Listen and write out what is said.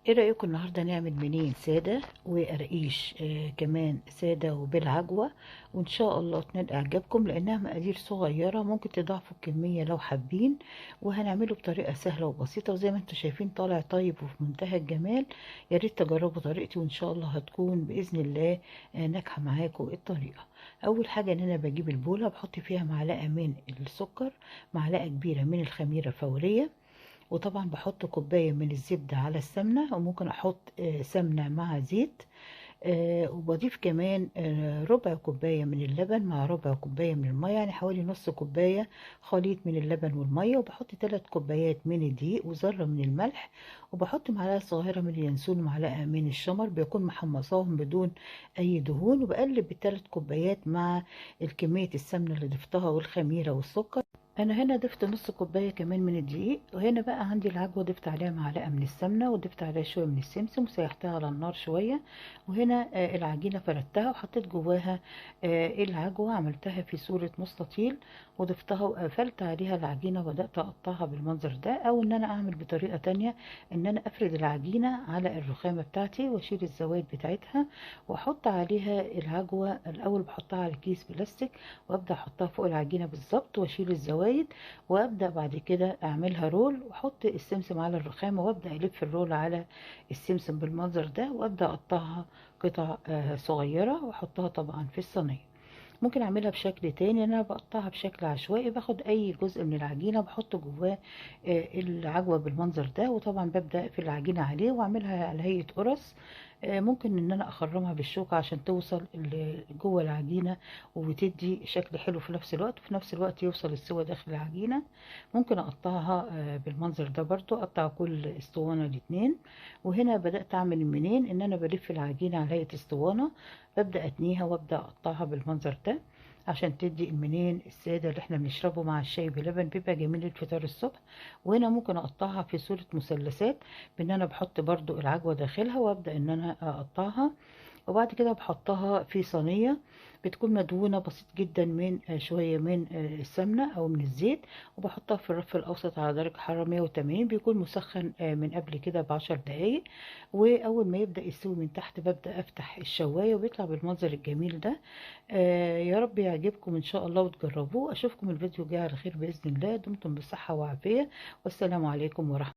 ايه رأيكم النهاردة نعمل منين سادة وقراقيش كمان سادة وبالعجوة، وان شاء الله تنال اعجابكم لانها مقادير صغيرة ممكن تضاعفوا الكمية لو حابين، وهنعمله بطريقة سهلة وبسيطة وزي ما انتم شايفين طالع طيب وفي منتهى الجمال. يا ريت تجربوا طريقتي وان شاء الله هتكون باذن الله ناجحة معاكم الطريقة. اول حاجة ان انا بجيب البولة بحط فيها معلقة من السكر، معلقة كبيرة من الخميرة الفورية، وطبعا بحط كوباية من الزبدة على السمنة، وممكن احط سمنة مع زيت، وبضيف كمان ربع كوباية من اللبن مع ربع كوباية من المية، يعني حوالي نص كوباية خليط من اللبن والمية، وبحط 3 كوبايات من الدقيق وذرة من الملح، وبحط معلقة صغيرة من اليانسون ومعلقة من الشمر بيكون محمصاهم بدون أي دهون، وبقلب ال3 كوبايات مع الكمية السمنة اللي ضفتها والخميرة والسكر. انا هنا ضفت نص كوباية كمان من الدقيق، وهنا بقى عندي العجوه ضفت عليها معلقه من السمنة وضفت عليها شوية من السمسم وسيحتها على النار شوية، وهنا العجينة فردتها وحطيت جواها العجوه، عملتها في صوره مستطيل وضفتها وقفلت عليها العجينة وبدات اقطعها بالمنظر ده، او ان انا اعمل بطريقة تانية ان انا افرد العجينة على الرخامه بتاعتي واشيل الزوايد بتاعتها واحط عليها العجوه. الاول بحطها على كيس بلاستيك وابدا احطها فوق العجينة بالظبط واشيل الزوايد، وابدا بعد كده اعملها roll واحط السمسم على الرخامه وابدا الف ال roll على السمسم بالمنظر ده، وابدا اقطعها قطع صغيرة واحطها طبعا في الصينية. ممكن اعملها بشكل تاني، انا بقطعها بشكل عشوائي، باخد اي جزء من العجينة بحط جواه العجوه بالمنظر ده، وطبعا ببدا في العجينة عليه واعملها على هيئة قرص. ممكن ان انا اخرمها بالشوكة عشان توصل جوه العجينة وتدي شكل حلو في نفس الوقت، وفي نفس الوقت يوصل السوا داخل العجينة. ممكن اقطعها بالمنظر ده برضو، اقطع كل اسطوانة الاتنين. وهنا بدات اعمل منين ان انا بلف العجينة على هيئة اسطوانة، ببدا اتنيها وابدا اقطعها بالمنظر ده عشان تدي المنين السادة اللي احنا بنشربه مع الشاي بلبن، بيبقى جميل الفطار الصبح. وهنا ممكن اقطعها في صوره مثلثات بان انا بحط برضو العجوه داخلها وابدا ان انا اقطعها، وبعد كده بحطها في صينية بتكون مدهونه بسيط جدا من شوية من السمنة او من الزيت، وبحطها في الرف الاوسط على درجه حرارة 180، بيكون مسخن من قبل كده ب10 دقايق، واول ما يبدا يستوي من تحت ببدا افتح الشوايه وبيطلع بالمنظر الجميل ده. يا رب يعجبكم ان شاء الله وتجربوه. اشوفكم الفيديو الجاي على خير باذن الله. دمتم بصحة وعافيه، والسلام عليكم ورحمة